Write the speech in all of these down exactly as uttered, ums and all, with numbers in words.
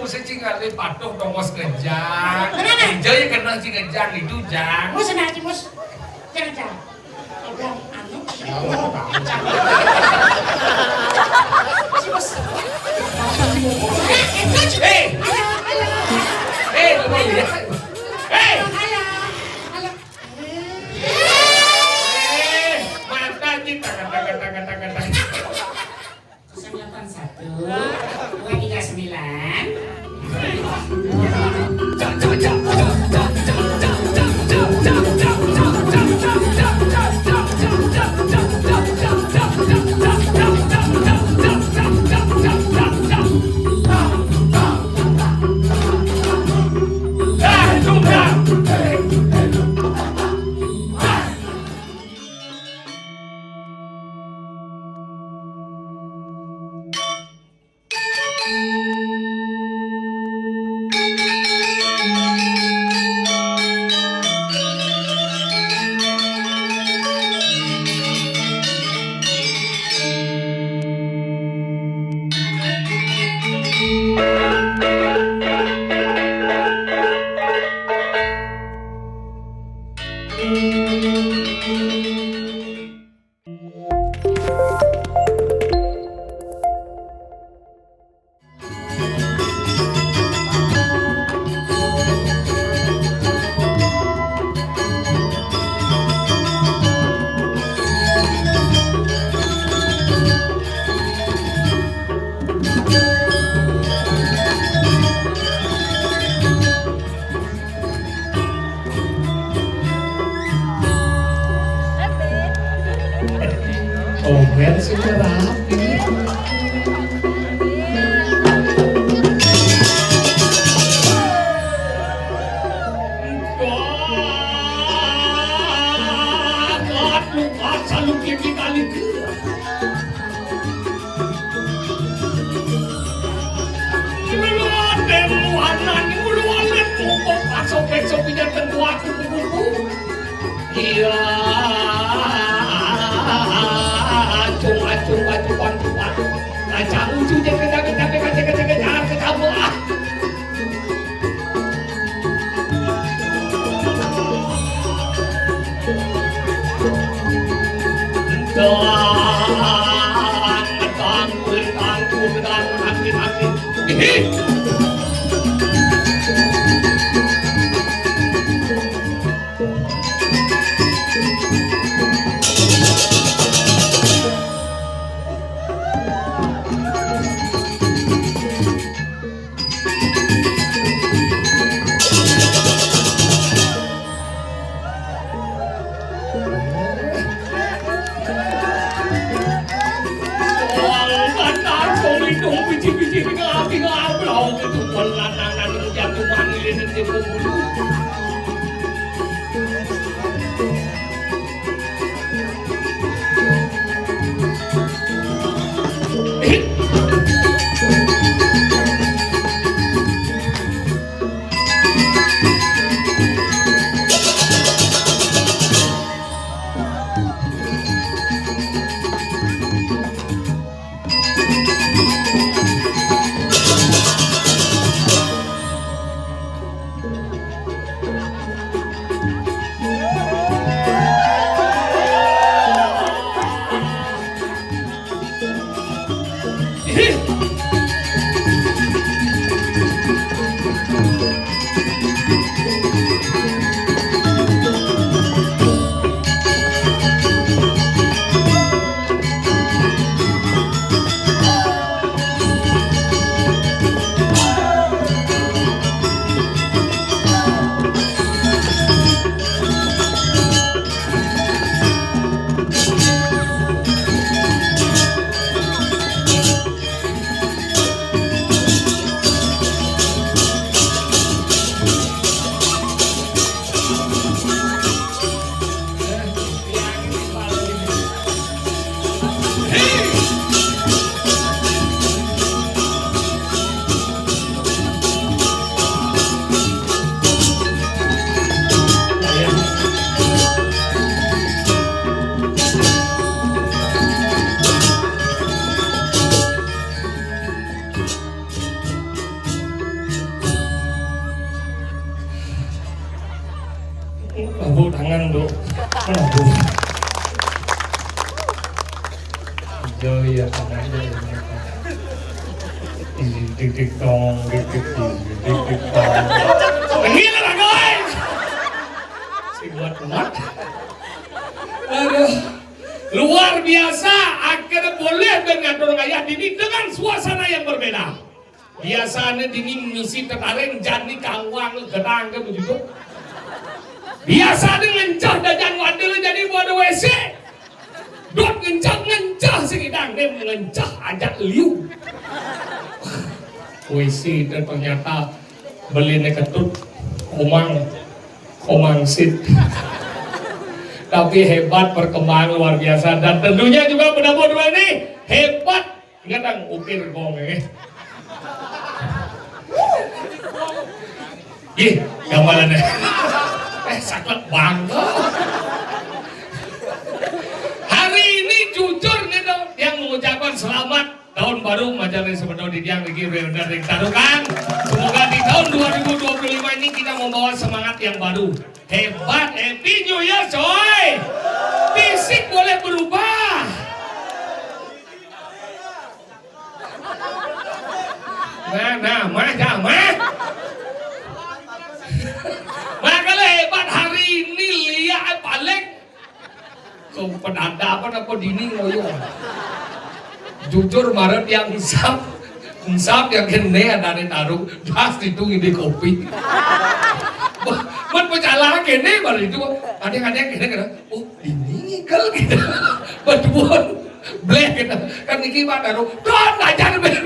Sing ngalih patuh tongos ngejang. Kenapa? Ijo ya kena si ngejang itu, Jang. Mus, nah, Mus. Jangan, jangan. Udah, anu. Si Mus. Eh, eh, lu mau lihat? Eh, eh, mata kita, kata, kata, kata, kata. Kosong delapan satu, dua tiga sembilan. Omen sing rapi. Wah, kuat, kuat, salu kiri kali. Mulu ate muanan, mulu alit mupuk, pasok-besok pindah tengku aku kukuku. Iya, acung, acung, acung, acung, acung. Kacang ucu, cek, cek, cek, cek, cek, cek, cek, cek, cek, ah. Oh iya, sengaja ya. Ini tik tik tong, tik tik tong, tik tik tong. Ini lah, guys. Si kuat kuat. Aduh. Luar biasa, akhirnya boleh dengan dorong ayah dini dengan suasana yang berbeda. Biasanya dini misi tertarik jadi kawang gedang ke begitu. Biasanya ngencah dajan wadil jadi buat W C. Dot ngencah ngencah si kidang nih ngencah aja liu. W C dan ternyata belinya ketut komang komang sit. Tapi hebat perkembangan luar biasa dan tentunya juga pendapat dua ini hebat. Ingat ang ukir kong eh. Ih, gambarannya. Eh, saklek bangga. Hari ini jujur nih dong yang mengucapkan selamat tahun baru majalah sebentar di yang lagi benar yang taruhkan. Semoga di tahun dua ribu dua puluh lima ini kita membawa semangat yang baru. Hebat, happy new year coy. Fisik boleh berubah. Nah, nah, mah, dah, mah. Makanya hebat hari ini lihat paling kau penadapan apa dini ngoyo. Jujur marah tiang hisap, hisap yang kene ada nih taruh, das itu ini kopi. Buat pecalang kene baru itu, ada yang ada yang kene kena, oh ini ngikal gitu, berduaan, bleh gitu, kan ini mah taruh, don aja nih bener.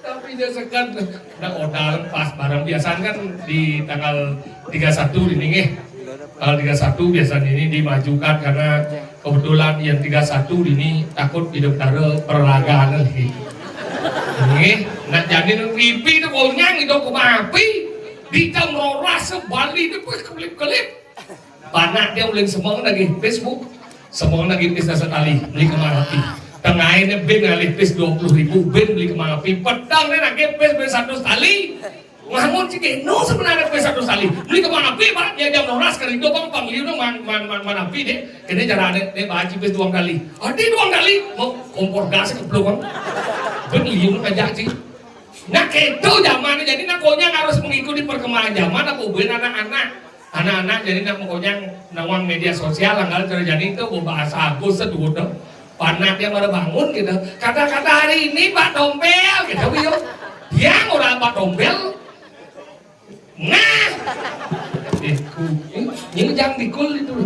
Tapi dia sekan, udah odal pas barang biasanya kan di tanggal tiga satu ini nih, tanggal tiga satu biasanya ini dimajukan karena kebetulan yang tiga satu ini takut hidup dara perlagaan lagi. Nggih, nak jadi pipi itu konyang itu kumapi di jam rolas sebali itu kelip-kelip. Panak dia uling semong lagi Facebook, semong lagi pis dasar tali beli kemang api. Tengahnya bin ngalih pis dua puluh ribu bin beli kemang api. Petang dia nagih pis bin satu tali. Ngamun si Geno sebenarnya pis satu tali. Beli kemang api pak, ya jam rolas kali itu bang pangliu mang mang mang mang api deh. Kene cara deh deh baji pis dua kali. Adi dua kali mau kompor gas keblok bang. Bin liu ngajak sih. Nah, itu zaman jadi nak konyang harus mengikuti perkembangan zaman aku buin anak-anak. Anak-anak jadi nak konyang nawang media sosial anggal terjadi itu bahasa Agus seduta. Panak dia baru bangun gitu. Kata-kata hari ini Pak Tompel gitu yo. Dia orang Pak Tompel. Nah. Eh, ku- ini jangan dikul itu.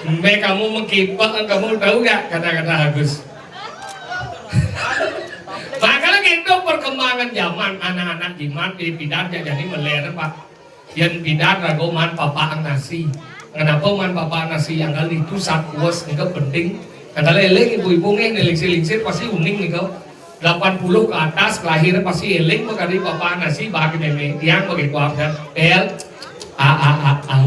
Mbe kamu mengkipek, kamu tahu nggak kata-kata Agus? Makanya gitu perkembangan zaman anak-anak jimat di bidan jadi meler pak. Yang bidan rago man papa nasi. Kenapa man papa nasi yang kali itu sat kuas itu penting. Yang kali eling ibu-ibu nge lingsir-lingsir pasti uning nih kau. Delapan puluh ke atas lahir pasti eling kali papa nasi bagi meme tiang bagi kuam dan pel a a a a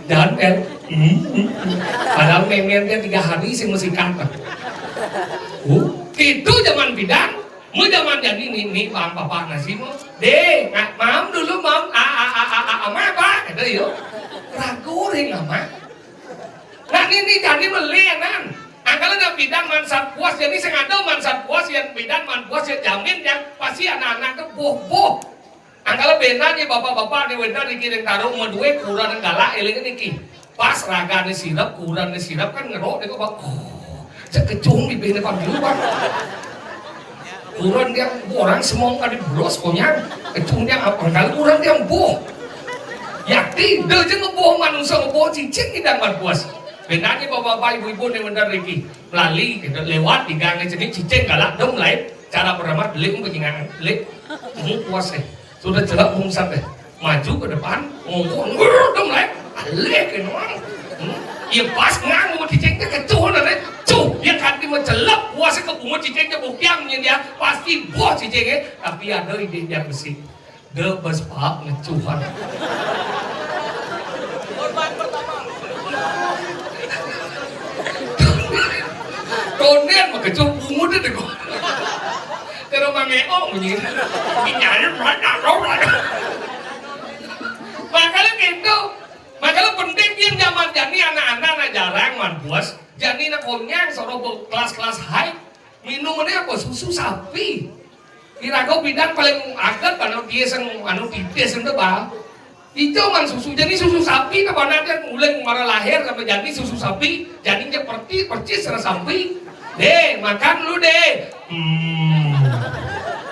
dan pel hmm, hmm, hmm. Padahal meme dia tiga hari sih mesti kantor. Uh, itu zaman bidan, mu zaman jadi nini bang papa nasi mu. Deh, mam dulu mam a a a a a ama apa? Kata yo. Ragu ring ama. Nah nini jadi melianan. Angkala nak bidan mansat puas jadi sengada mansat puas yang bidan man puas yang jamin yang pasti anak-anak ke boh boh. Angkala benar ni bapak-bapak ni wenda niki ring taruh medue kurang galak eling niki. Pas raga ni sirap kurang ni sirap kan ngerok dia kok bang. Oh, cek kecung di bini pagi lu bang. Kurang dia orang semua kan dibros konyang. Kecung dia apa angkala kurang dia boh. Yakti dia je ngeboh manusia ngeboh cicing kita man puas. Benar ni bapak-bapak ibu-ibu ni wenda niki. Lali kita lewat di gang jadi cicing galak dong lain cara beramat beli pun penyingan beli. Ini puas eh. Sudah jelek bungsat deh. Maju ke depan, ngomong, ngurudung lain. Alih ke nuang. Hmm? Ya pas ngang mau cicing ke kecuh nanti. Cuh, ya kan dia mencelep, puas ke bunga cicing ke bukiang dia pasti buah cicing eh. Tapi ada ide dia besi. Dia bes pak ngecuhan. Tonden mah kecuh bungut itu kok. Terus mangeong bunyi. Nyari mana orang. Makanya gitu. Makanya penting dia zaman jani anak Bos, jani na konyang soro kelas-kelas high. Minumannya apa? Susu sapi. Iraga bidan paling aget anu tiis, anu titis itu, Bang. Ijo mang susu, jani susu sapi ke mana dia uling mara lahir sampai jani susu sapi, jani seperti persis sapi. Deh, makan lu deh. Hmm.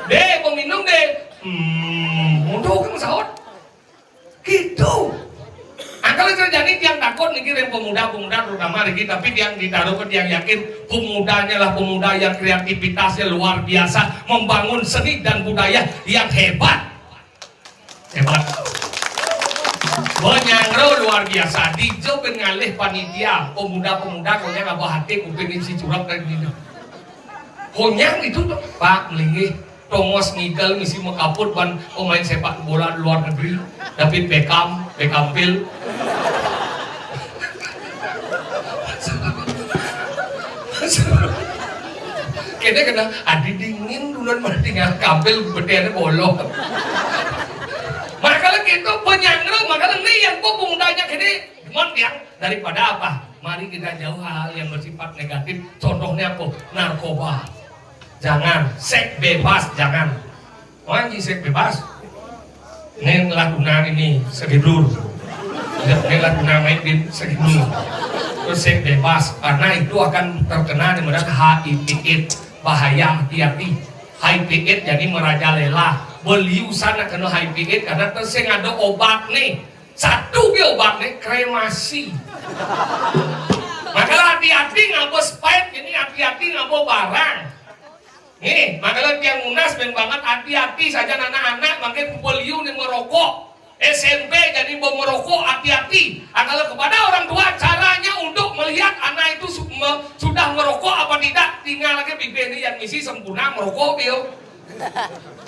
Deh, mau minum deh. Hmm. Untuk kamu sahur. Gitu. Angkal terjadi tiang takut niki ring pemuda-pemuda terutama niki, tapi tiang ditaruh ke tiang yakin pemudanya lah pemuda yang kreativitasnya luar biasa, membangun seni dan budaya yang hebat. Hebat. Banyangro luar biasa. Dijo pengalih panitia, pemuda-pemuda konyang abah hati kuping isi curap dari dini. Konyang itu tuh, Pak, melinggih. Tongos ngigel misi mekaput ban pemain sepak bola luar negeri, David Beckham, Beckham Pil. Kene kena adi dingin duluan mana tinggal kampil bedene bolong. Makanya gitu penyangro, makanya ini yang kok pemudanya gini, cuman yang daripada apa? Mari kita jauh hal yang bersifat negatif. Contohnya apa? Narkoba. Jangan. Seks bebas, jangan. Wah, ini seks bebas. Ini lah gunaan ini segidul. Ini lah gunaan main di segidul. Terus seks bebas karena itu akan terkena dengan H I V AIDS. Bahaya, hati-hati. H I V AIDS jadi merajalela. Beliusan kena H I V AIDS karena tersing ada obat nih. Satu ke obat nih, kremasi. Makanya hati-hati ngabo spait, ini hati-hati ngabo barang. Nih, makanya tiang munas ben banget hati-hati saja anak-anak makin pupul liu nih merokok. S M P jadi mau merokok, hati-hati. Nah, kalau kepada orang tua, caranya untuk melihat anak itu su- me- sudah merokok apa tidak, tinggal lagi bibir ini yang isi sempurna merokok, Bill.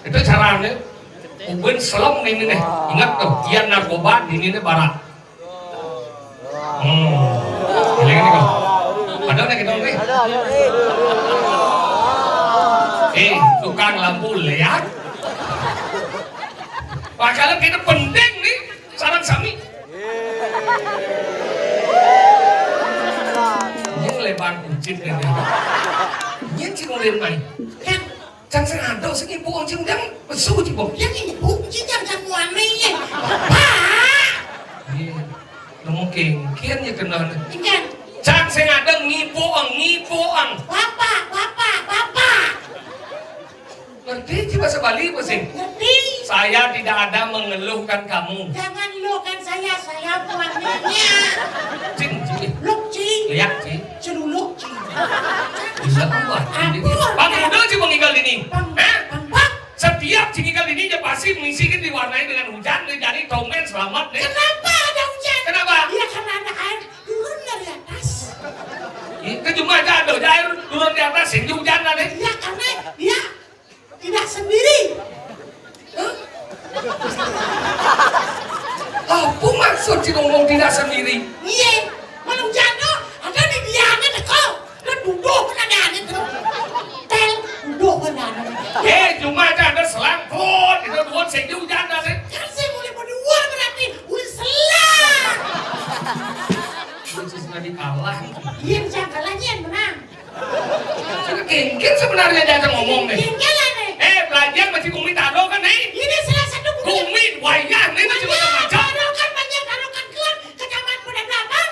Itu caranya. Ubin selem ini nih. Ingat tuh, yang narkoba di ini nih barat. Hmm. Ini kan kok. Ada nih kita nih. Eh, tukang lampu lihat. Makanya kita penting nih, sarang sami. Ini lebar kucit ini. Ini sih mulai main. Kan Cang sing ado sing ibu, cing undang pesu, cing, Bong. Yang ibu, cing, yang kamu aneh. Pak. Iya. Nemu kengkian ya kenal. Ingat. Cang sing ado ngibu, ang, ngibu, ang. Bapak, bapak, bapak. Ngerti sih bahasa Bali apa sih? Ngerti. Saya tidak ada mengeluhkan kamu. Jangan luhkan saya, saya bukan nanya. Cing, cing. Luk, cing. Lihat, cing. Celuluk, cing. Bisa tambah. Ampun. Bang Muda sih meninggal ini. Bang, Hah? Bang, Bang. Setiap sing ngigal ini dia pasti mengisikan diwarnai dengan hujan, dia jadi tongen selamat deh. Kenapa ada hujan? Kenapa? Iya, karena ada air turun dari atas. Itu cuma aja ada aja air turun di atas, sing hujan lah deh. Iya, karena dia tidak sendiri. Hah? Apa maksud si ngomong tidak sendiri? Iya, malam jano ada di dia ada teko. Ada duduk kan ada ada tuh. Tel, duduk kan ada. Eh, cuma aja ada selang pun, itu dua sing hujan lah deh. Kan saya boleh berdua berarti, boleh selang. Itu sudah dikalah. Iya, bisa kalahnya yang menang. Sudah kengken sebenarnya dia ngomong nih. Kengken lah nih. Eh, belajar masih kumi taruh kan nih? Ini salah satu bukti. Kumi wayah nih masih Banyak, macam-macam. Taruh kan banyak, taruh kan keluar, kecamatan Padang Kelapa.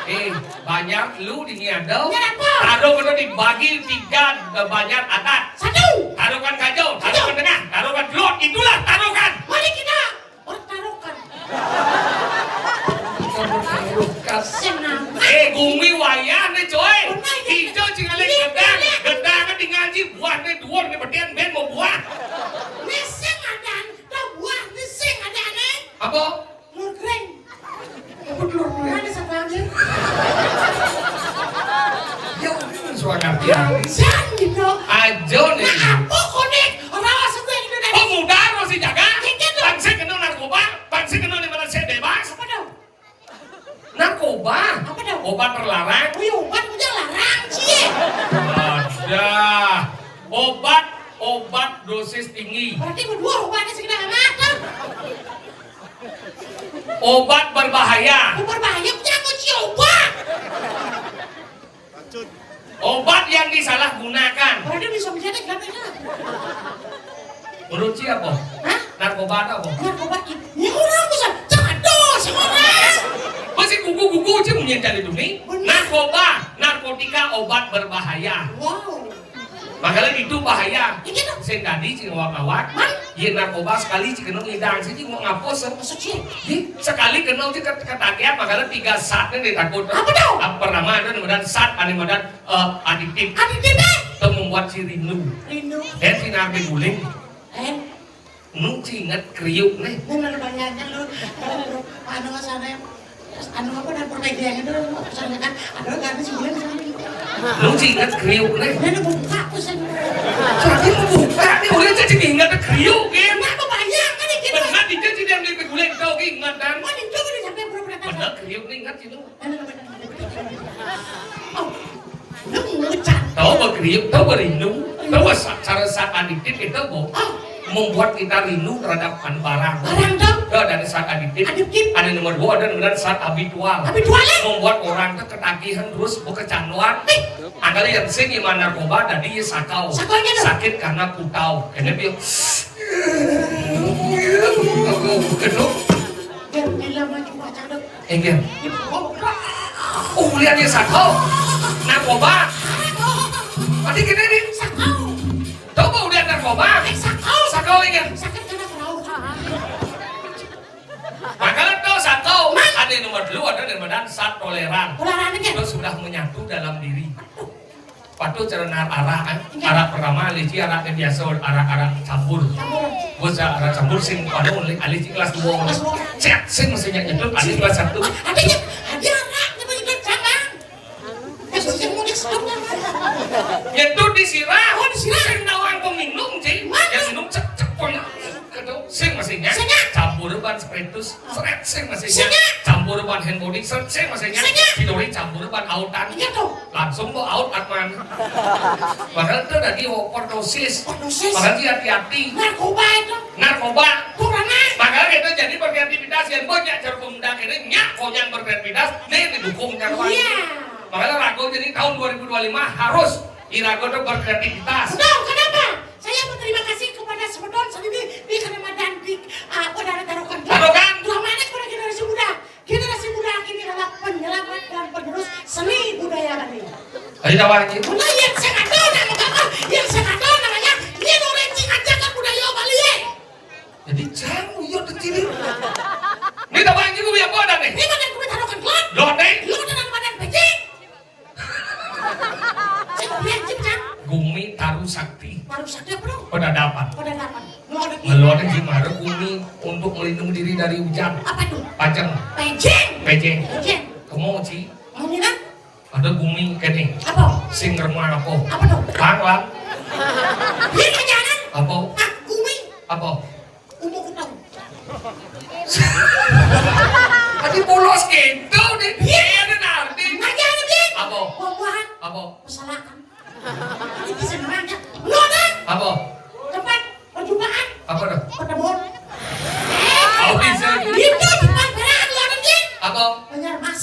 Eh, banyak lu di Niado. Kenapa? Taruh kena dibagi tiga, eh, banyak adat. Satu. Taruh kan kacau, taruh kan tengah, taruh kan telur, itulah taruh kan. Mari kita pertaruhkan. Kita pertaruhkan. Senang. Eh, gumi wayah nih, coy. Benar, ya. Hijau cing alih gedang, gedang kan dingaji, buah nih duur nih betian ben mau buah. Neseng ada, tak buah neseng ada nih. Apa? Telur kering. Apa telur kering? Ada satu lagi. Ya, ini suara ngerti. Ya, jangan gitu. Ajo nih. Nah, apa konek? Orang asal gue itu dari. Pemuda masih jaga. Kengken tuh. Bangsa kena narkoba, bangsa kena di mana saya bebas. Apa dong? Narkoba. Apa dong? Obat terlarang. Oh iya, obat udah larang, cie. Ada. Obat, obat dosis tinggi. Berarti berdua obatnya segala macam. Obat berbahaya. Obat berbahaya, punya kunci obat. Menurut Ci apa? Hah? Narkoba itu apa? Narkoba itu. Ini orang bisa jatuh semua. Masih gugu-gugu Ci munyin tadi tuh nih. Bener. Narkoba, narkotika, obat berbahaya. Wow. Makanya itu bahaya. Iya, tuh. Sing tadi Ci ngawak-ngawak. Hah? Iya, narkoba sekali Ci kena ngidang, Ci mau ngapus. Maksud Ci? Ih, sekali kena Ci ket-, ketagihan, makanya tiga satnya ditakut. Apa tuh? Apa pertama ada yang madan sat, ada yang madan, eh, adiktif. Adiktif, eh? Itu membuat Ci rindu. Rindu. Dan Ci narbe guling. Eh? Nu Ci inget kriuk nih. Bener, bayangkan lu. Anu sana, anu apa, dapur P G yang itu, sana kan, aduh, gak ada sih, bilang sama. Nu Ci inget kriuk nih. Ini buka aku sana. Jadi mau buka nih, udah jadi inget kriuk, ya. Kenapa bayangkan nih, gitu? Bener, dia jadi yang lebih guling, tau, inget, kan? Oh, itu udah sampai berapa? Bener, kriuk nih, inget itu. Tahu ba kriuk, tahu ba rindu, tahu ba sa-, cara saat adiktif itu, Bu. Membuat kita rindu terhadap an-, barang. Barang, tahu. Itu ada saat adiktif. Adiktif. Ada nomor dua, ada nomor saat habitual. Habitual, eh? Membuat orang tuh ketagihan terus, bu, kecanduan. Eh. Angkali yang sing gimana narkoba, tadi ya sakau. Sakaunya tuh? Sakit karena putau. Kena dia. Kena. Dia, dia lama juga, cakep. Enggak. Oh, lihat dia sakau. Narkoba. Tadi kita ini sakau. Tahu mau lihat narkoba? Sakau. Sakau, enggak. Sakit karena tahu. Makanya tahu sakau. Ada yang nomor dua, ada yang nomor dan sat toleran. Toleran, enggak? Itu sudah menyatu dalam diri. Patuh cara nar arak, kan? Iya. Arak pertama, alih Ci arak yang biasa, arak-arak campur. Campur. Bos arak campur sing pada alih Ci kelas dua. Kelas dua. Cek sing mestinya nyetut, alih kelas satu. Ada ya, ada arak, dia mau ikut cabang. Ya, sudah mau ikut cabang. Nyetut disirah. Oh, disirah. Sing nawang peminum, Ci. Mana? Yang minum cek, cek, pokoknya. Sing mestinya. Sing, ya. Campur ban spiritus. Seret sing masih nya. Sing nya. Campur ban hand body, seret sing masih nya. Sing nya. Sidori campur ban autan. Iya tuh. Langsung mau out, Atman. Padahal itu tadi overdosis. Overdosis. Padahal dia hati-hati. Narkoba itu. Narkoba. Kurang, ah. Makanya kita jadi berkreativitas yang banyak cara pemuda ini nyak konyang berkreativitas, nih didukung cara lain. Iya. Makanya Rago jadi tahun dua ribu dua puluh lima harus Irago tuh berkreativitas. Betul, kenapa? Saya berterima kasih kepada semeton sendiri di Kalimantan, di, ah, Padang Tarukan. Tarukan. Dua mana kepada generasi muda? Generasi muda ini adalah penyelamat dan penerus seni budaya Bali. Ayo, tawa, anjing. Mulai yang saya kata nama bapak, yang saya kata namanya, dia orang yang ajarkan budaya Bali, ya. Jadi, jangan, iya, kecil. Ini tawa, anjing, gue apa, dah, nih? Ini makan kue tarukan, Klot. Lo, nih? Lo, dengan badan pecik. Cek, lihat, cek, cek. Gumi Taru Sakti. Taru Sakti apa, dong? Penadapan. Penadapan. Ngeluarin gimana gumi untuk melindungi diri dari hujan? Apa tuh? Pajeng. Pejeng. Pejeng. Pejeng. Kamu, Ci? Mau minum? Ada gumi kene. Apa? Sing ngerman apa? Apa tuh? Banglang. Dia nyanyanan? Apa? Ah, gumi. Apa? Umur ketahu. Tadi polos gitu, deh. Iya. Iya, ada nanti. Nanya, ada, Bing. Apa? Buah-buahan. Apa? Pesalahan. Itu sebenarnya. Lu ada? Apa? Tempat perjumpaan. Apa dah? Pertemuan. Oh, bisa. Itu tempat beraan, lu ada, Bing. Apa? Banjar Mas.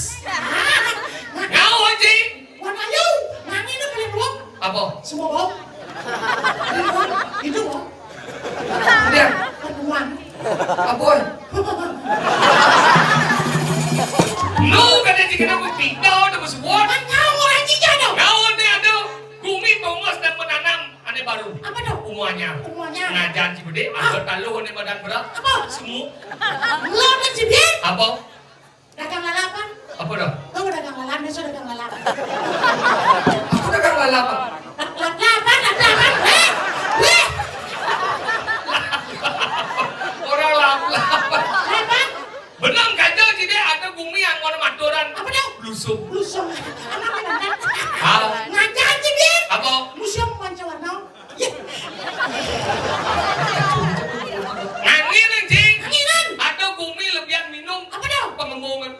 Ngau, anjing. Wan ayu, nang ini paling belum. Apa? Semua bau. Itu bau. Dia. Pertemuan. Apa? Lu kada dikena ku pito, tu ku sebut. Kan kau orang Cina dong. Kau ni ada gumi tumbuh dan menanam ane baru. Apa tu? Umuanya. Umuanya. Ngajan si bede, ada taluh ane badan berat. Apa? Semu. Lo dan si Bien. Apa? Dagang lalapan. Apa dah? Kau dagang lalapan, besok dagang lalapan. Apa dagang lalapan? Lap-, lap-, lapan, lap-, lapan. Eh, eh. Orang lap-, lapan. Lapan. Benang kacau sini ada gumi yang warna maturan. Apa dah? Blusung. Blusung. Apa dah? Ah. Ngajar sini. Apa? Museum panca warna. Angin, anjing. Anginan. Ada gumi lebihan minum. Apa dah? Pengemungan.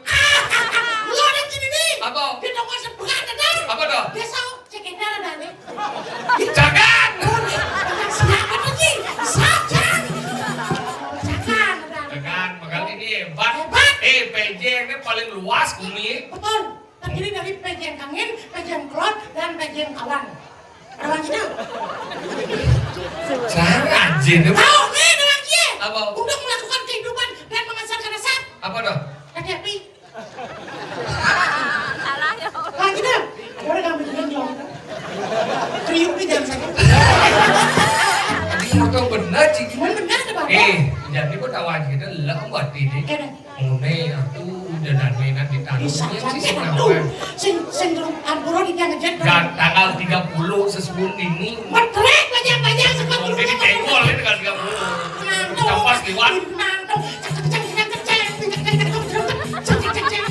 Lu ada sini nih. Apa? Dia tahu konsep berat, ada. Apa dah? Biasa, cek kita ada nih. Jangan. Jangan siapa tuh, Ji? Jangan. Jangan, ada. Jangan, makanya ini hebat. Hebat. Eh, Pejeng ini paling luas gumi. Betul. Terdiri dari Pejeng Kangin, Pejeng Kelot, dan Pejeng Kawan. Orang Cina. Jangan, Jin. Tahu, nih, orang Cina. Apa? Untuk melakukan kehidupan dan menghasilkan resep. Apa dong? Hati-hati. Salah ya. Orang Cina. Ada orang yang bilang dong. Kriuk nih jangan sakit. Tadi motor bener, Cik. Bener, bener, ada apa? Eh, jadi gua tahu aja, kita lembati nih. Oke deh. Ngene aku udah dane nang di tanah. Bisa jadi sing tuh. Sing, sing durung ampura iki ngejek. Dan tanggal tiga puluh sesuwun ini. Metrek banyak-banyak sekolah. Ngombe di tenggol ini tanggal tiga puluh. Ngantuk. Pas liwat. Ngantuk. Cek, cek, cek.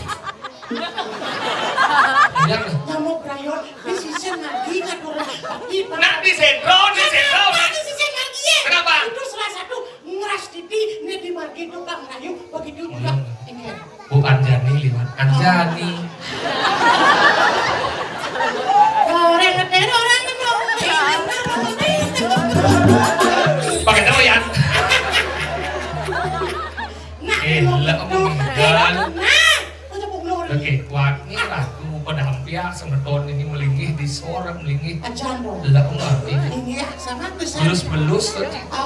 Iya, loh. Nyamuk rayon, di sisi lagi ngatur. Nah, di sentro, di sentro. Nah, di sisi lagi ya. Kenapa? Itu salah satu ngeras titi, nek di margi tukang rayu, begitu juga. Iya. Ini. Bu Anjani liwat. Anjani. Orang ngeter, orang ngeter. Pakai tahu ya? Nah, eh, lo lah, kamu tuh, meninggal. Nah, lo tepuk dulu. Oke, kuat nih, ratu pada hampir semeton ini melinggih di sore melinggih. Ajan dong. Lah, aku ngerti. Ini ya, sama tuh, sama. Belus-belus, oh.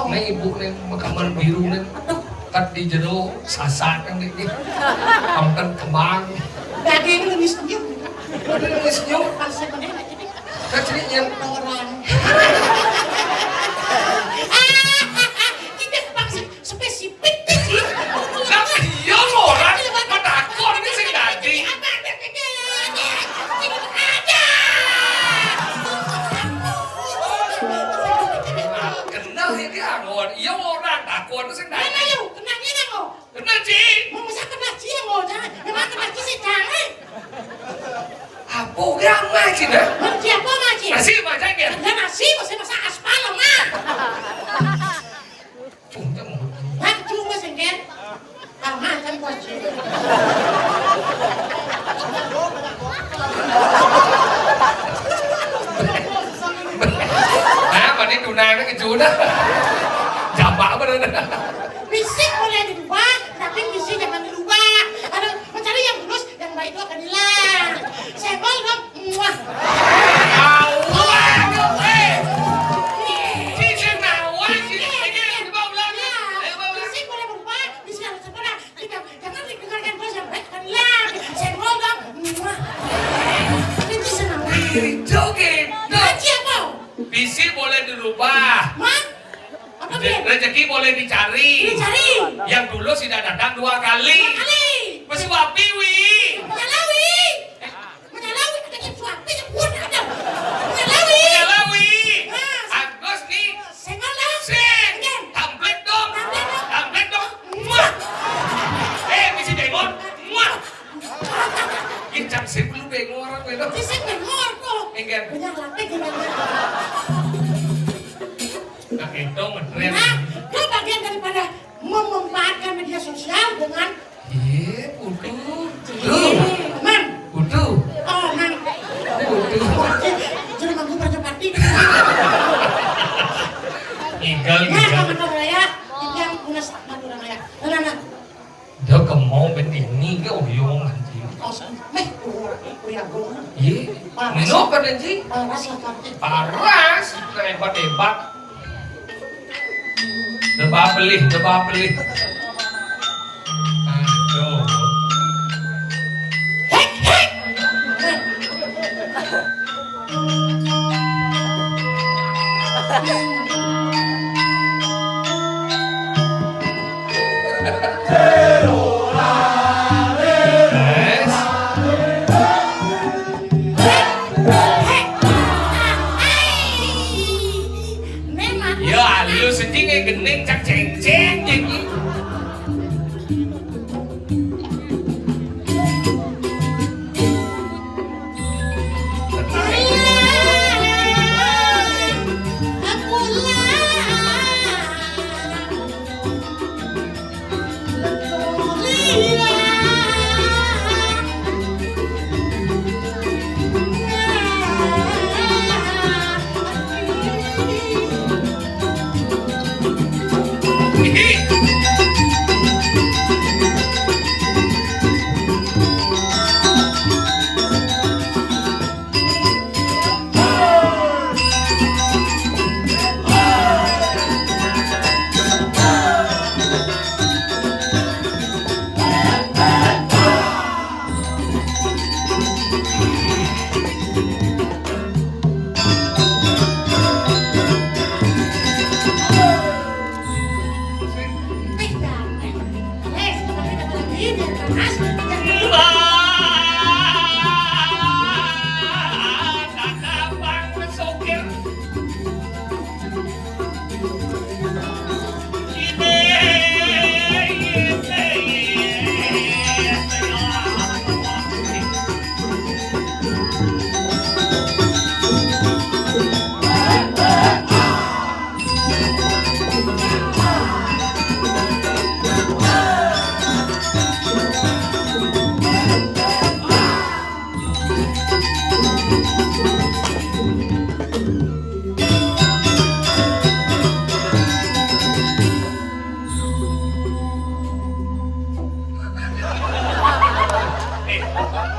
Nih, ibu nih, makaman biru nih. Aduh. Kat di jero sasak yang ini. Konten kembang. Daging lu misnyum. Lu misnyum. Pas sebenarnya. Kecilnya. Orang. Tidak maksud spesifik sih. Nah, iya, orang. Matakon ini sing dadi. Apa ada? Kenal ini angon. Iya, orang takon sing dadi. Kenal, yuk. Kenal, kenal, kok. Kena, Ci. Mau masa kena, Ci, yang mau jangan. Emang kena, Ci, sih, jangan. Apa orang ngaji dah? Ngaji apa, ngaji? Masih baca, ya? Ya, nasi, masih masak aspal, Mak. Cuma, cuma. Hah, cuma, sengken? Ah, makan, kuaci. Nah, mana tunai ke juna? Jambak apa dah? Fisik boleh dirubah, tapi misi jangan dirubah. Ada mencari yang tulus, yang baik itu akan hilang. Senggol dong. Muah. Awal, eh. Cincin awal, cincin ini, coba ulang. Ya. Ayo, coba ulang. Fisik boleh berubah, misi harus sempurna. Tidak, jangan didengarkan terus, yang baik akan hilang. Senggol dong. Muah. Itu senang. Itu gitu. Ngaji apa? Fisik boleh dirubah. Hah? Apa dia? Rezeki boleh dicari. Dicari. Yang dulu sudah datang dua kali. Dua kali. Pesuapi, Wi. Menyalawi. Eh, menyalawi. Ada yang suapi, yang buat ada. Menyalawi. Menyalawi. Nah, Agus nih. Senggol lah. Sing. Iya. Tamplet dong. Tamplet dong. Tamplet dong. Muah. Eh, misi bengor. Muah. Ih, cang sih belum bengor, bengor. Sing bengor kok. Enggak. Punya latih gimana? Nah, itu ngetrend. Nah, itu bagian daripada memanfaatkan media sosial dengan. Iya, kudu. Tuh. Man. Kudu. Oh, man. Kudu. Jadi mangku Prajapati. Ngigal, nah, ngigal. Madura Raya, yang punya Madura Raya. Nah, nah, nah. Dia kemau ben ini ke uyung nanti. Oh, sen-, meh, kuya, kuya gong. Iya. Paras. Mino kan, Ji? Paras lah, Kak. Paras, hebat-hebat. Coba beli, coba beli. Aduh. Hek, hek. Yes. Ya, lu sedih kayak gending, cak ceng-ceng, jadi.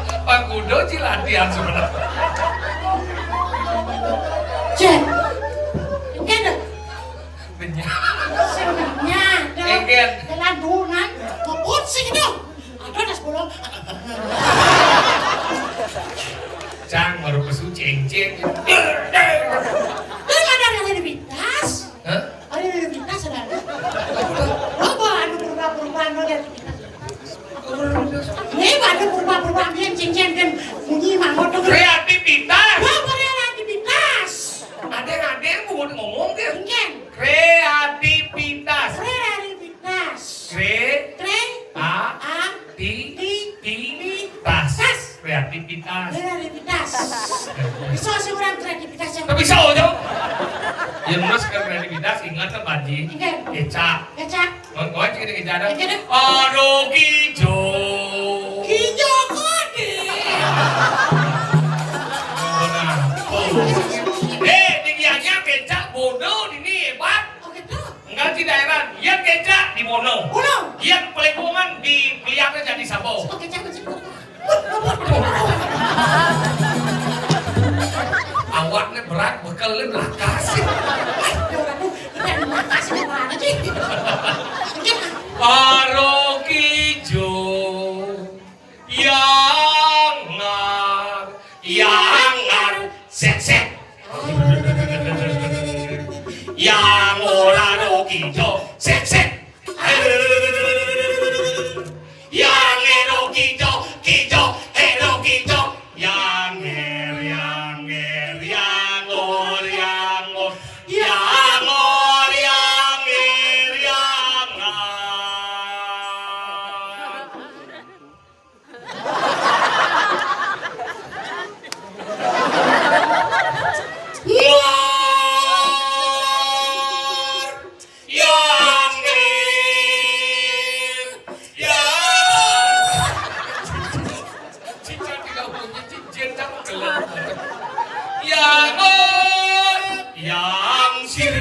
Pak Kudo ci latihan sebenarnya. Cek. Engke deh. Benyah. Sing benyah. Engke. Jalan dunan. Kebut sih gitu. Ada das bolong. Cang baru kesu ceng-ceng. Lu ada yang ada di Bintas? Hah? Ada yang ada di Bintas ada. Lo bawa anu berubah-berubah lo dari Bintas. Ini baru berubah-berubah dia ceng-ceng kan bunyi mah mau tuh. Kreativitas. Lo kreativitas. Ada yang ada yang mau ngomong dia. Mungkin. Kreativitas. Kreativitas. Kre. Kre. A. A. Ti. Ti. Ti. Ti. Tas. Tas. Kreativitas. Kreativitas. Bisa sih orang kreativitas yang. Tapi bisa aja. Ya, terus ke kreativitas, ingat kan, Pak Haji? Ingat. Kecap. Kecap. Kawan-kawan, cek ini kecap. Kecap. Aduh, kijo. Kijo kode. Nah, oh. Eh, tinggiannya kecap bodoh ini hebat. Oh, gitu. Enggak sih daerah, yang kecap di Bono. Bono. Yang pelengkungan di Peliaknya jadi sabo. Oke, jangan sih. Awaknya berat, bekelnya lakas. Aduh, aduh, kita di Makassar mana sih? Parokijo yang ngar, yang ngar, sek, sek. Yang ora rokijo, sek, sek. Yang ero kijo, kijo, ero kijo. Yang er, yang er, yang or, yang or. Yang or, yang er, yang ar. Luar. Yang er. Yang. Cincin tidak punya cincin, tak gelap. Yang er. Yang sir.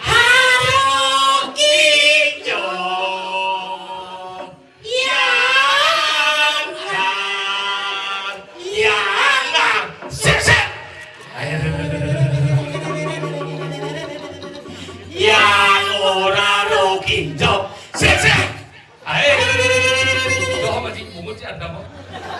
Haro kijo. Yang ar, yang ar, sip, sip. Yang ora rokijo, sip, sip. Ayo. Doh, masih bungut sih ada, Bang.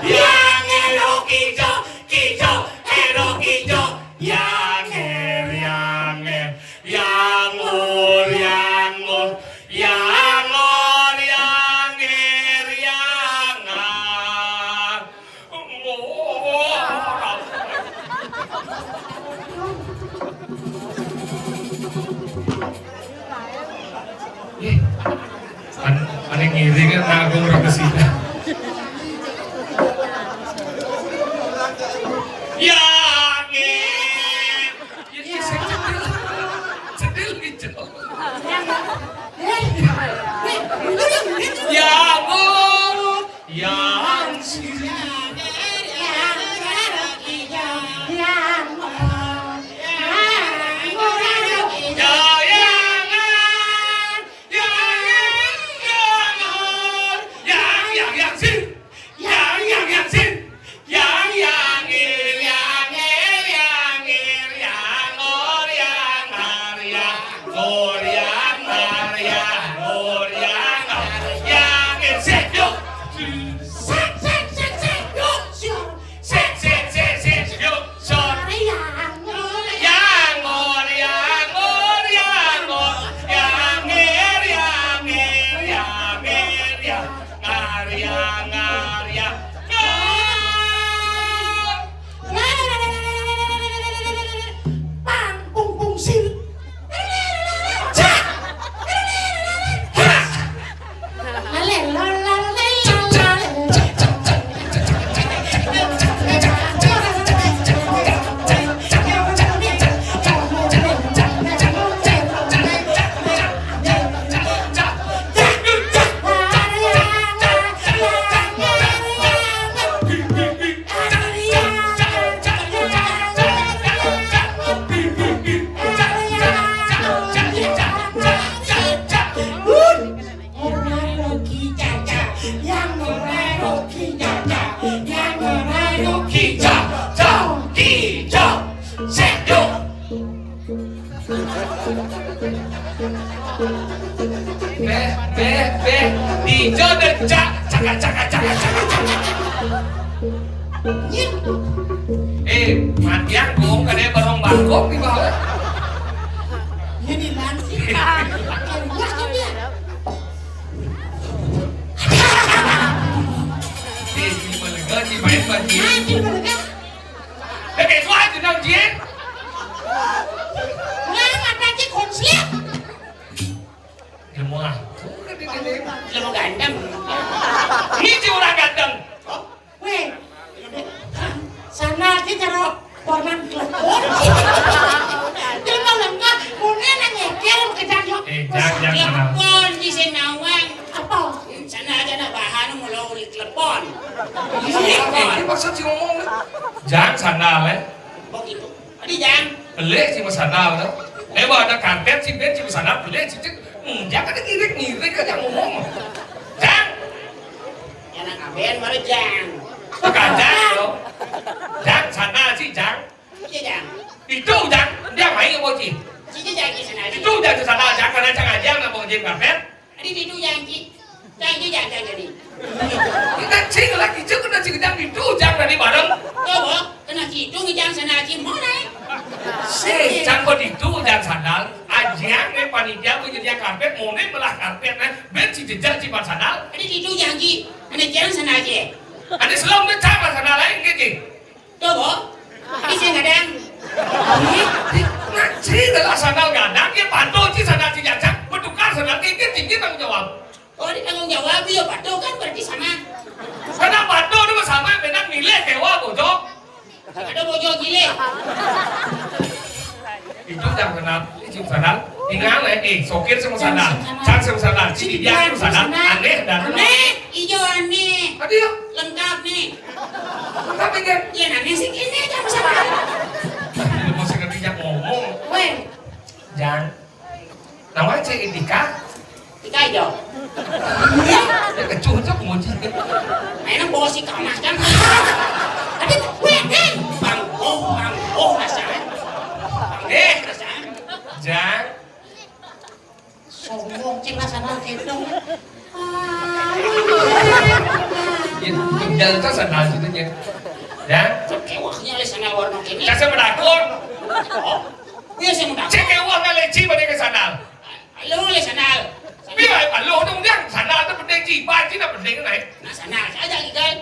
Yang ero kijo, kijo, ero kijo. Yang er, yang er, yang or, yang or. Yang or, yang er, yang ar. Ih, an-, aneh ngiring kan ngagung ora kesida. Yang er. Ya, ya, sing cedil. Cedil ijo. Eh, eh, lu yang ini. Ya, oh, yang sini. Ya, yang, yang, yang, yang, yang, yang, yang, sini. Yang, yang, yang, sing. Yang, yang, er, yang, er, yang, er, yang, or, yang, ar, yang, or, yang, ar, yang, or, yang, ar, yang, er, sing, yuk. Sing, sing, sing, sing, yuk, sing. Sing, sing, sing, sing, yuk. Sor. Yang, yang, or, yang, or, yang, or, yang, er, yang, er, yang, er, yang, ngar, yang, ngar, yang, ngar. Pang, pung, pung, sir. Cak. Béh, béh, béh. Dija dék cak, cak, cak, cak, cak, cak. Eh, matian gong kadé barong bangkok di bawah. Ini nanti. Wah, dia. Eh, ini malega, ini main bagi. Nah, ini malega. Dék itu aja nang jin. Nah, mata cik konslet. Ilmu ah. Ilmu ganteng. Ini si orang ganteng. Wéh, sandal ki cara warna klepon. Jelema lengkap, mune nang nyekel kejan yo. Eh, jang, jang, sandal. Klepon di sing nawang. Apa? Sandal aja nak bahan mula uli klepon. Iya, ini maksud si ngomong. Jang sandal, eh. Begitu. Adi jang. Beli si sandal, eh. Eh, bawa ada karpet si ben si sandal beli si cek. Hmm, dia kan ngirik-ngirik aja ngomong. Jang. Anak aben baru jang. Bukan jang, lo. Jang sana si jang. Iya, jang. Itu jang. Dia main apa sih? Sini jang di sana. Itu jang di sana, jang karena jang aja nggak mau jin karpet. Adi itu jang, Ci. Jang, Ci, jang, jang, jadi. Kita cing lagi cing kena cing jang itu jang dari bareng. Kau, kena ci itu ngejang sana ci mana? Si, jang kau itu jang sandal. Ajiang nih panitia punya dia karpet, mau nih belah karpet nih. Ben si jejak si sandal. Adi itu jang, Ci. Adi jang sana ci. Adi selom nih cang sandal lain gitu. Tuh, Bo. Ini saya gadang. Ngaji adalah sandal gadang, ya patuh ci sandal ci jajak, bertukar sandal tinggi, tinggi tanggung jawab. Oh, ini tanggung jawab, ya patuh kan berarti sama. Karena patuh itu sama, beda milih dewa bojok. Ada bojok gile. Itu jang kenal, ini jang kenal. Tinggal, eh, eh, sokir sama sandal. Cang sama sandal. Ciki dia sama sandal. Aneh dan aneh. Ijo aneh. Tadi ya? Lengkap nih. Lengkap nih, kan? Iya, aneh sih ini aja sama sandal. Masih ngerti yang ngomong. Weh. Jang. Nama cek Indika? Ika ijo. Dia kecuh cok nguji. Mainan bawa si kamah kan. Tapi weh, eh, bang, oh, bang, oh, rasanya. Bang, eh, rasanya. Jang. Sombong cing lah sana gitu. Ya, tinggal itu sandal gitu ya. Ya. Kewaknya le sandal warna kene. Kasih medakur. Oh, iya saya medakur. Cek kewak ngaleci pada ke sandal. Halo le sandal. Biar halo dong dia sandal itu penting sih. Baju nak penting naik. Nah sandal saja tinggal.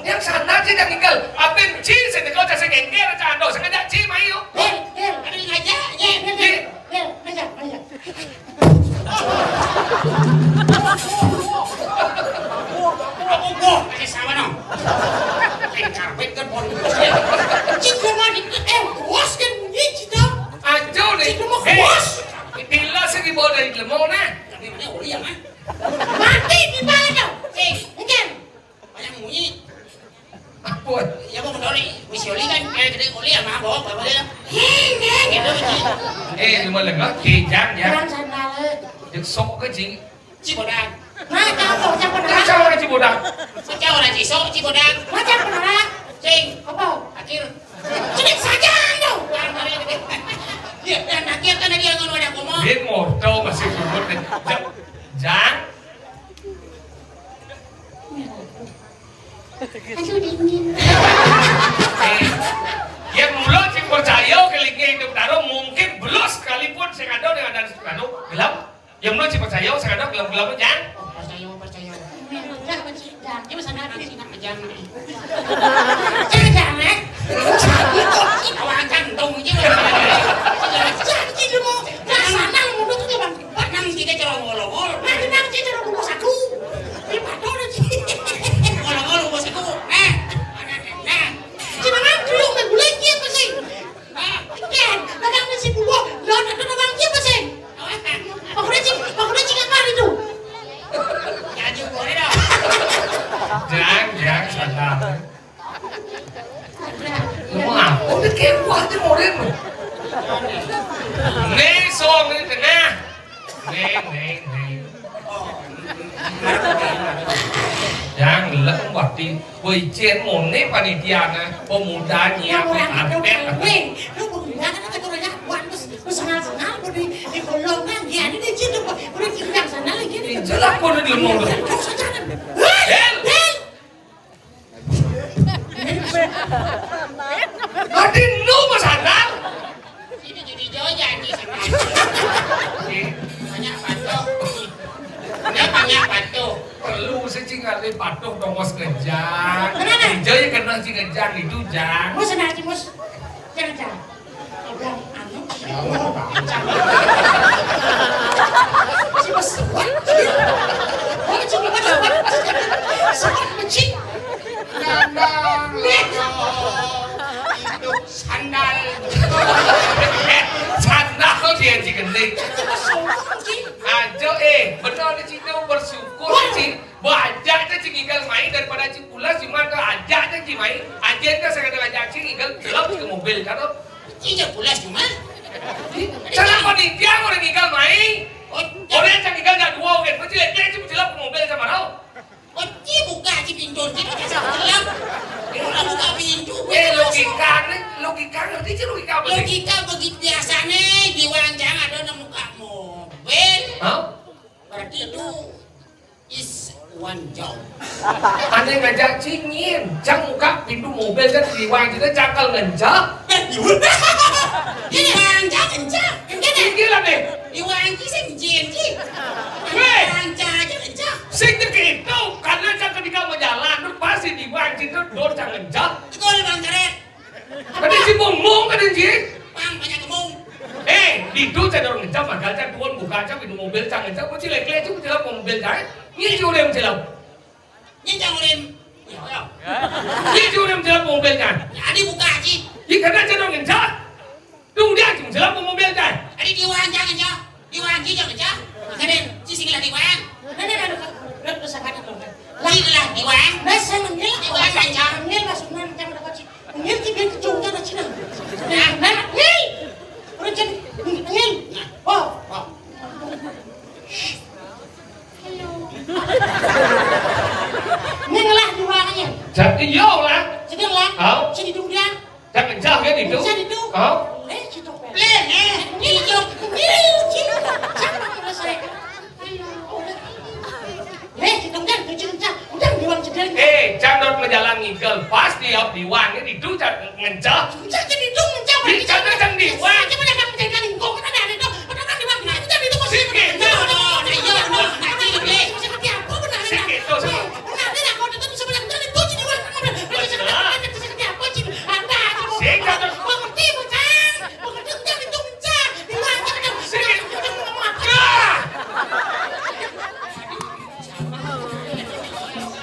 Yang sana ci dah tinggal. Apin ci sini kau cak segengger cak ando sengaja ci mayu. Hil, hil, ada yang ngajak, hil, hil, hil, hil, ngajak, ngajak. Aku gua pakai sama no. Kayak karpet kan pon. Cik gua di eh bos kan bunyi cita. Ajo nih. Cik gua bos. Bila segi bawa dari lemau nah. Tapi mana uli ya mah? Mati di balik kau. Cik, enggak. Banyak munyi. Ampun. Ya mau mendori, wis yoli kan kayak gede kuli ya mabok apa dia. Ini gitu sih. Eh, cuma lengah kijang ya. Jangan sandal. Jeung sok ke cing. Cibodak. Nah, cang sok cang Nah, beneran. Cang orang Cibodak. Cang orang Cisok Cibodak. Nah, cang beneran. Cing. Apa? Akhir. Cedik saja anda. Ya, dan akhir kan dia ngono ada komo. Dia morto masih sumut nih. Jang. Aduh dingin. Eh, ya belum sih percaya ke lingkungan hidup taruh mungkin belum sekalipun saya ada dengan ada taruh gelap. Ya belum sih percaya saya ada gelap-gelap aja. Oh, percaya percaya. Enggak percaya. Dia masa nanti sih nak aja. Jangan eh. Kawakan dong gitu. Jangan gitu mau. Nah sana lu mundur tuh bang. Nang kita cara ngolongol. Nah nang kita cara bungkus aku. Ini patok lagi. Ngolongol bungkus aku. Eh. Nah. Cuma kan dulu main gulai dia pasti. Nah. Kan, dagang nasi buah. Lawan ada dagang dia pasti. Pakuda cing, pakuda cing apa itu? Jangan boleh dong. Jangan, jangan salah. Mau apa? Udah kayak buah aja modern. Nih, song ini tengah. Nih, nih, nih. Yang lem waktu wajin mone panitia na pemuda nyiap karpet. Weh, lu pemuda kan kata orangnya kuat terus. Terus Di, di kolong kan, ya, ini di situ, Pak. Udah di sebelah sana lagi, nih. Ijo lah kono di omong. Terus sana. Hei! Hel! Hel! Ati nu, Mas Anang? Sini jadi jauh janji sama. Banyak patuh. Dia banyak patuh. Perlu sih, Cing, ngalih patuh dong, Mas, ngejang. Kenapa? Ijo ya kena, Cing, ngejang itu, Jang. Mus, nah, Cing, Mus. Jangan, jangan. Abang, anu. Si Mus, what? Oh, Cing, what, what? What, Cing? Nyandang loyong, induk sandal. Sandal dia, Cing, gending. Ajo, eh, bener di situ bersyukur, Cing. Bajak aja, Cing, igal main daripada, Cing, pulas, cuma ke ajak aja, Cing, main. Aja ente saya kata ajak, Cing, igal gelap ke mobil, kan, oh? Cing, pulas, cuma. Cara panitia orang igal main. Oh, orang yang igal dah dua, oke. Mesti lek, Cing, gelap ke mobil sama, oh? Oh, Cing, buka, Cing, pintu, Cing, gelap. Orang buka pintu. Eh, logika nih, logika ngerti, Cing, logika apa sih? Logika begitu biasa nih, di Wanjang ada nemu kak mobil. Hah? Berarti itu is one job. Ane ngajak Cingin, Cang buka pintu mobil kan di Wanjang, Cang kal ngencak. Di Wanjang ngencak. Tinggi lah deh. Di Wanjang sih ngencak, Cing. Weh. Wanjang aja ngencak. Sing itu, karena Cang ketika mau jalan, tuh pasti di Wanjang tuh dor Cang ngencak. Betul, Bang Karet. Kadang si bungkung, kadang si. Pang, banyak kembung. Eh, itu Cang dorong ngencang, magal Cang turun, buka Cang pintu mobil, Cang ngencang, mau cilek-cilek, cuma cilek mobil, Cang. Ini si udah cilek. Ini Cang udah. Ya, ya. Ini si udah cilek mobil, Cang. Jadi buka, Ci. Ini karena Cang dorong ngencang. Tuh, dia Cang cilek mobil, Cang. Jadi di Wanjang, Cang. Di Wanjang, Cang, Cang. Kadang, Ci sing lah di Wanjang. Nah, nah, nah, nah, nah, nah, nah, nah, nah. Lah, sing lah di Wanjang. Nah, saya manggil. Di Wanjang, Cang. Manggil, Mas Sunan, Cang, udah kocik. Ngil ki ben kecungkan aja nang. Nah, nah, ngil. Udah jadi ngil. Oh, oh. Halo. Ngil lah di Wanjang. Jadi yo lah. Jadi lah. Au. Jadi dudang. Jangan jauh ya itu. Jadi itu. Au. Eh, situ. Leh, eh, ngil yo. Ngil, ngil. Siapa yang selesai? Halo. Heh, Cang, Cang, Cang, Cang, Cang, Cang, Diwang Cedel. Eh, Cang dot majalan ngikel. Pas dia Diwang ini itu Cang ngencah. Cang jadi itu ngencah. Di Cang, Cang Diwang. Cang, Cang, Cang, Cang, Cang, Cang, Cang, Diwang, Cang, Diwang. Sing gitu. Nah, iya, no, nah, iya, iya. Seperti apa benar? Sing gitu. Benar, benar, kalau tetap bisa benar, benar, itu jadi Diwang. Benar, benar, benar, seperti apa, Cing? Anda, kamu Sing gitu. Mengerti, Cang? Mengerti, Cang, itu Cang. Diwang, Cang, Cang. Sing gitu. Cang, ngomong apa?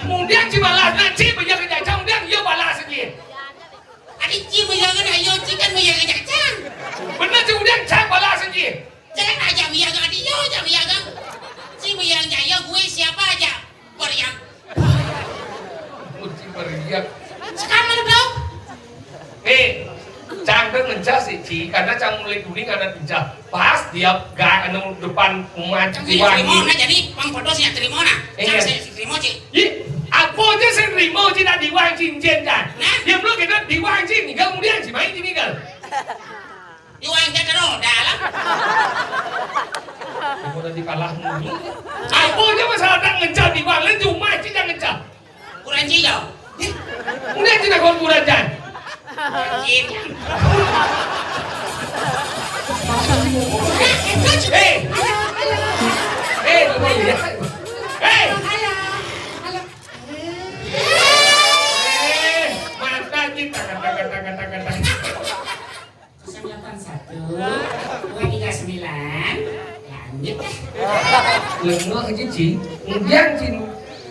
Kemudian si balas, nah, si banyak kerja, kemudian dia balas lagi. Adi ci mayangan ayo ci kan mayangan aja. Bener si udah cak balas lagi. Jangan aja mayangan adi yo aja mayangan. Ci mayangan ayo gue siapa aja. Beriak. Muci beriak. Sekarang dong. Eh, Cang tuh ngencah sih, Ci, karena Cang mulai kuning ada ngencah. Pas dia gak anu depan rumah Cang sih Iwan terima, gitu. Nah, jadi Bang Podo sih terima, nah. Iya. Cang sih terima, Ci. Ih, apa aja sih terima, Ci, nak Iwan cincin, Cang? Nah? Dia belum kita Iwan, Ci, tinggal kemudian, Ci, main, Ci, tinggal. Iwan, Cang, terus, dalam. Kamu tadi kalah mulu. Apa aja masalah tak ngencah Iwan, lain cuma, Ci, Cang ngencah. Kuranci yo. Udah cina kau kurancan. Kuranci. Eh, eh, lu mau lihat? Eh, eh, mata kita kata kata kata kata. Kosong delapan satu, dua tiga sembilan. Lanjut deh. Lengah aja, Cing. Enggak, Cing.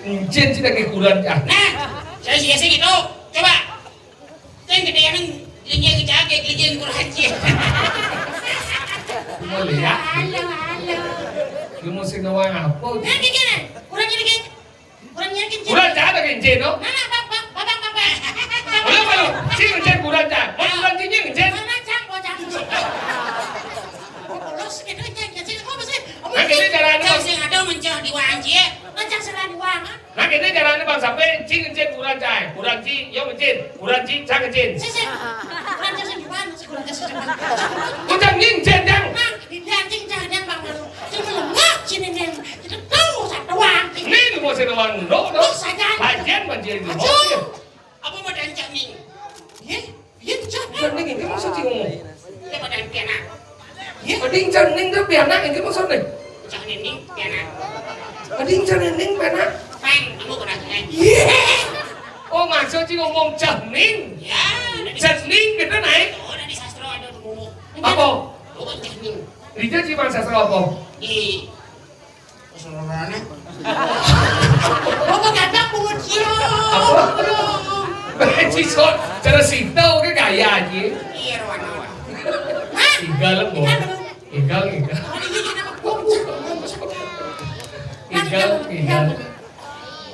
Encen sih lagi kurang, ah. Nah, saya sih sih gitu. Coba. Kan gede yang gelinjeng kecake, gelinjeng kurang aja. Mau lihat? Halo, halo. Lu mesti nawang apa? Nah, gini, kurang gini, gini. Kurang yakin, Cing. Kurang cah ada kencing, no? Nah, nah, bang, bang, bang, bang, bang. Belum, belum. Cing, cing, kurang cah. Mau kurang cing, cing, cing. Mana cang, bocah? Polos, gitu, cang, cang, cang. Apa sih? Nah, gini caranya, Cang, Bang. Sing ada mencah di Wanji, ya. Nah, cang, sing di Wang, ah. Nah, gini caranya, Bang, sampai cing, cing, kurang cah. Kurang cing, yo, cing. Kurang cing, cang, cing. Sih, sih. Kurang cah, sing di Wang, sih, kurang cah, sih, cang. Kurang cing, cing, cang. Nah, di Wang, Cening to pianak iki maksudnya? Cah Nining, pianak. Tadi cening pianak? Pang, kamu kena cengeng. Iya. Oh, maksud sih ngomong cening. Ya, dari Cening gitu naik. Oh, dari sastra ada tuh. Apa? Oh, cening. Di sastra apa? Di Keseluruhannya. Bapak ganteng bungut sih. Apa? Beci sok, cara sita oke gaya aja. Iya, Rowan, Rowan. Hah? Igal, Bo. Igal bener. Igal, igal. Oh, iya, iya, nama gua, Bu. Igal, igal.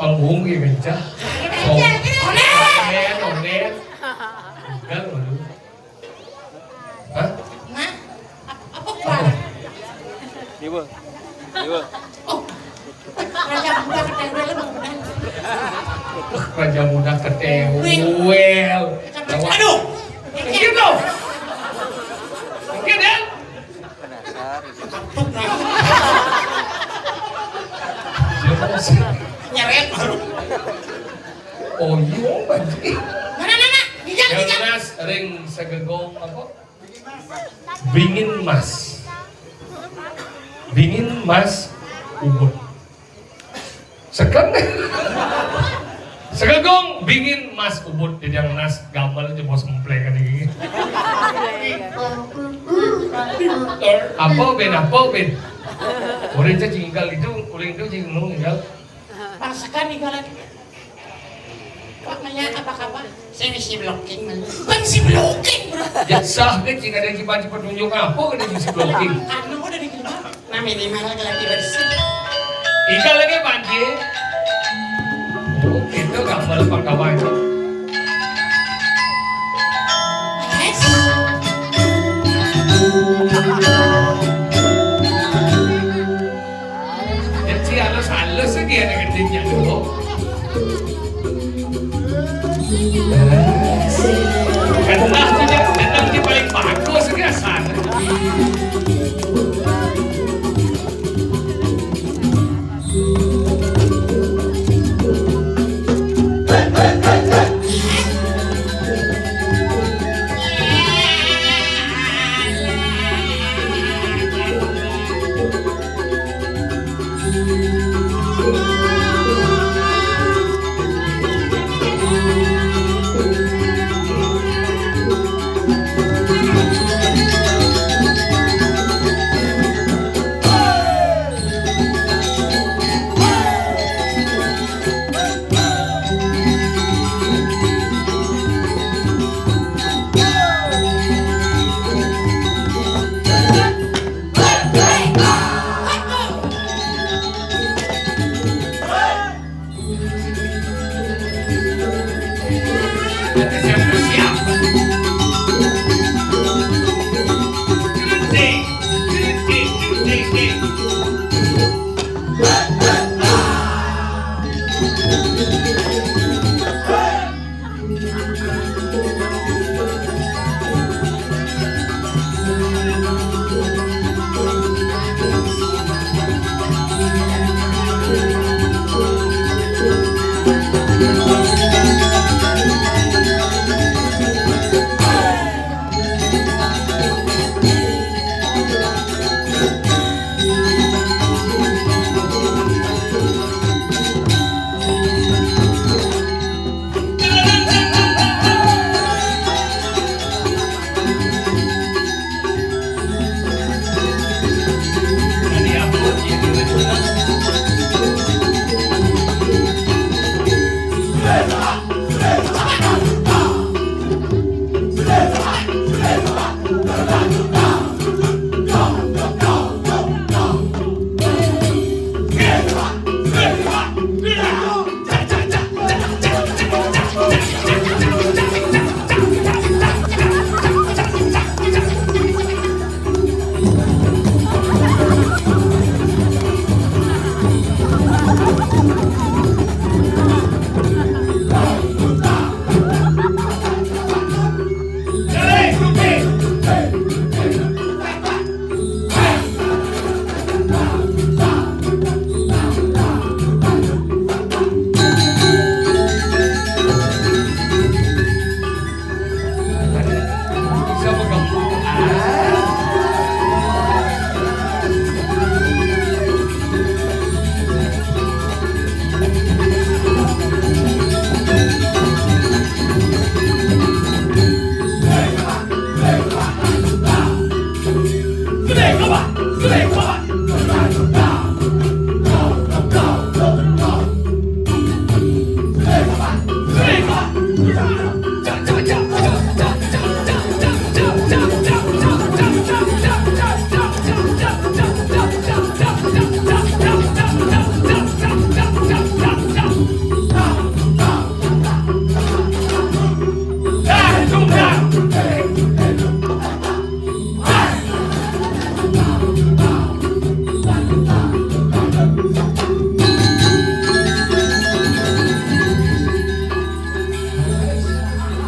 Panggung ya, kencah. Iya, iya, iya. Onen, onen. Igal, malu. Hah? Nah, ap-, apa kuat? Ibu. Ibu. Oh. Raja muda ketewel, Bang, benar. Raja muda ketewel. Aduh. Gitu. Mungkin ya. Nyeret baru. Oh iya, Bang. Mana, mana? Ijang, ijang. Nas ring segegong apa? Bingin Mas. Bingin Mas Ubud. Seken. Segegong bingin Mas Ubud, jadi yang nas gamel aja bos memplekan ini. Apa ben, apa ben? Orang itu jinggal itu, orang itu jinggal. Rasakan nih, Pak, nanya apa kabar? Saya mesti blocking, man. Bukan si blocking, bro. Ya sah kan, jika ada jipan-jipan tunjuk apa, kan mesti blocking. Anu udah dikirim. Nah, minimal lagi bersih. Ikan lagi panci. Oh, itu gambar pangkawan. Yes. Jadi halus-halus lagi ada gedenya dulu. Kenal sih, kenal sih paling bagus, biasa.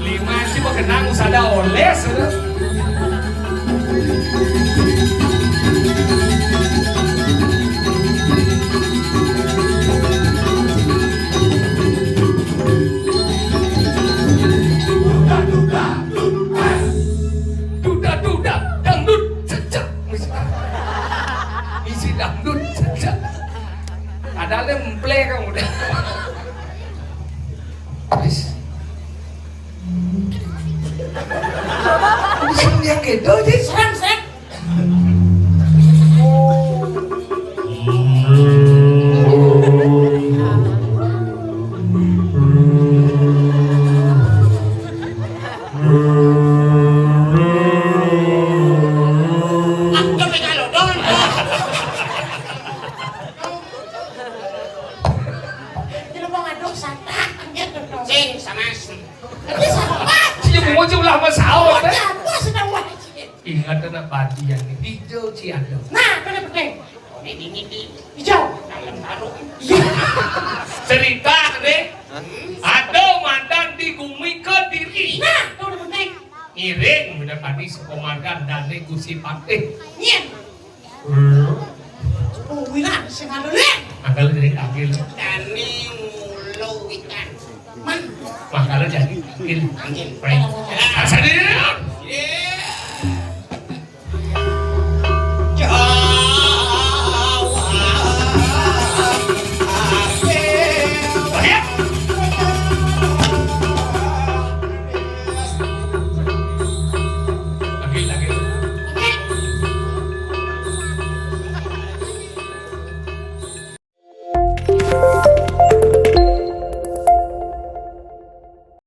Lima sih mau kenang usada oles. Duda duda dangdut cecek. Isi dangdut cecek. Padahal dia emple kamu udah. Wis. Wis yang gitu sih. Serem, serem. Aku sampai kalau dong. Ini mau ngaduk sata. Sing sama sing. Ini sata. Sing mau ulah masalah. Apa sedang wah. Ingat anak badian ini hijau ciado. Nah, itu yang penting. Ini ini di hijau. Dalam karung. Iya. Cerita nih. Ada mantan di Gumi Kediri. Nah, itu yang penting. Ngiring bener tadi sekomandan dan Gusi Patih. Nyen. Oh, wilan sing anu, Lin. Angkel jadi angkel. Dani mulo witan. Man. Wah, kalau jadi angkel. Angkel. Prank. Asal dia.